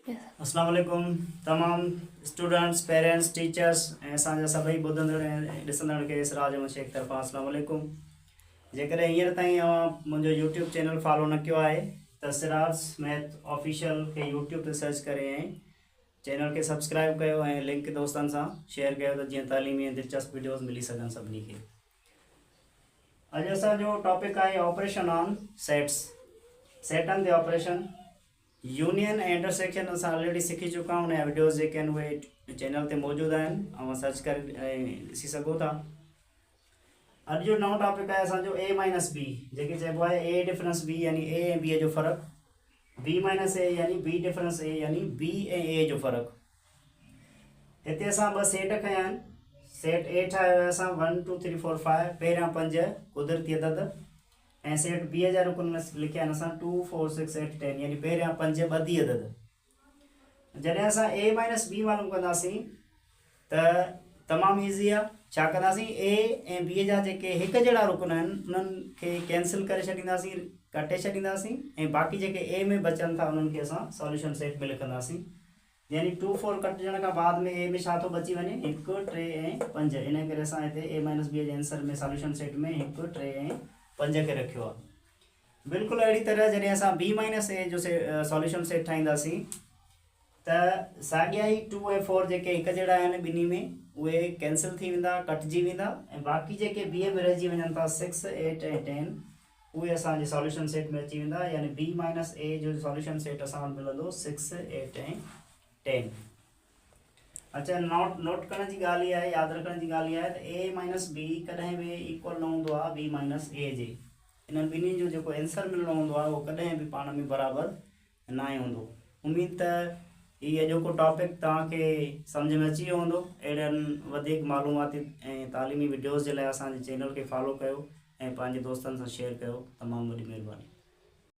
اسلام عليڪم تمام اسٽوڊنٽس پيرنٽس ٽيچرس ۽ اسان جا سڀئي ٻڌندڙ ۽ ڏسندڙ کي سراج احمد شيخ طرفان اسلام عليڪم جيڪڏهن هينئر تائين اوهان منهنجو يوٽيوب چينل فالو نه ڪيو آهي ته سراج ميٿ آفيشل کي يوٽيوب تي سرچ ڪري ۽ چينل کي سبسڪرائب ڪيو ۽ لنڪ دوستن سان شيئر ڪيو ته جيئن تعليمي ۽ دلچسپ وڊيوز ملي سگهن سڀني کي. اڄ اسان جو ٽاپڪ آهي آپريشن آن سيٽس، سيٽن تي آپريشن. يونين ۽ انٽرسيڪشن اسان آلريڊي سکي چڪا آهيون، ان جا وڊيوز جيڪي آهن اهي چينل تي موجود آهن، اوهان سرچ ڪري ڏسي سگهو ٿا. اڄ جو نئون ٽاپڪ آهي اسان جو اي مائنس بي، جيڪي چئبو آهي اي ڊفرنس بي يعني اي ۽ بي جو فرق، بي مائنس اي يعني بي ڊفرنس اي يعني بي ۽ اي جو فرق. هتي اسان ٻه سيٽ کنيا آهن. سيٽ اي ٺاهيو آهي اسان 1 2 3 4 5 پهريان پنج قدرتي عدد ۽ سيٽ بي جا رڪن ۾ لکيا آهن اسان 2 4 6 8 10 يعني پهريان پنج ٻڌي عدد. جڏهن اسان اي مائنس بي معلوم ڪنداسين ته تمام ايزي آهي. ڇا ڪنداسين اي ۽ بي جا جيڪي هڪ جهڙا رڪن آهن انهن کي ڪينسل ڪري ڇڏينداسين، ڪٽي ڇڏينداسين ۽ باقي جيڪي اي ۾ بچن ٿا انهن کي اسان سوليوشن سيٽ ۾ لکنداسين. يعني ٽو فور ڪٽجڻ کان بعد ۾ اي ۾ ڇا ٿو بچي وڃي؟ هڪ، ٽي ۽ پنج. انهيء ڪري اسان هتي اي مائنس بي جي آنسر ۾ ساليوشن سيٽ ۾ هڪ، ٽي ۽ پنج کي رکيو آهي. بلڪل اهڙي طرح جڏهن اسان بي مائنس اي جو ساليوشن سيٽ ٺاهينداسين ته ساڳيا ئي ٽو ۽ فور جيڪي هڪ جهڙا آهن ٻنهي ۾ اهي ڪينسل ٿي ويندا، ڪٽجي ويندا ۽ باقي جيڪي بي ۾ رهجي وڃن ٿا سڪس، ايٽ ۽ ٽين اهي اسان جي ساليوشن سيٽ ۾ اچي ويندا يعني بي مائنس اي جو ساليوشن سيٽ اسان وٽ ملندو 6 8 ۽ 10. اچا نوٽ ڪرڻ جي ڳالهه اها آهي، ياد رکڻ جي ڳالهه اها آهي ته اي مائنس بي ڪڏهن به ايڪول نه هوندو آهي بي مائنس اي جي. انهن ٻنهي جو جيڪو آنسر ملڻو هوندو آهي اهو ڪڏهن به پاڻ ۾ برابر ناهي هوندو. اميد ته هي اڄوڪو ٽاپڪ توهان کي سمجهه ۾ اچي ويو هوندو. اهڙن وڌيڪ معلوماتي ۽ تعليمي وڊيوز جي لاء اسان جي چينل کي فالو ڪيو ۽ پنهنجي دوستن سان شيئر ڪيو. تمام وڏي مهرباني.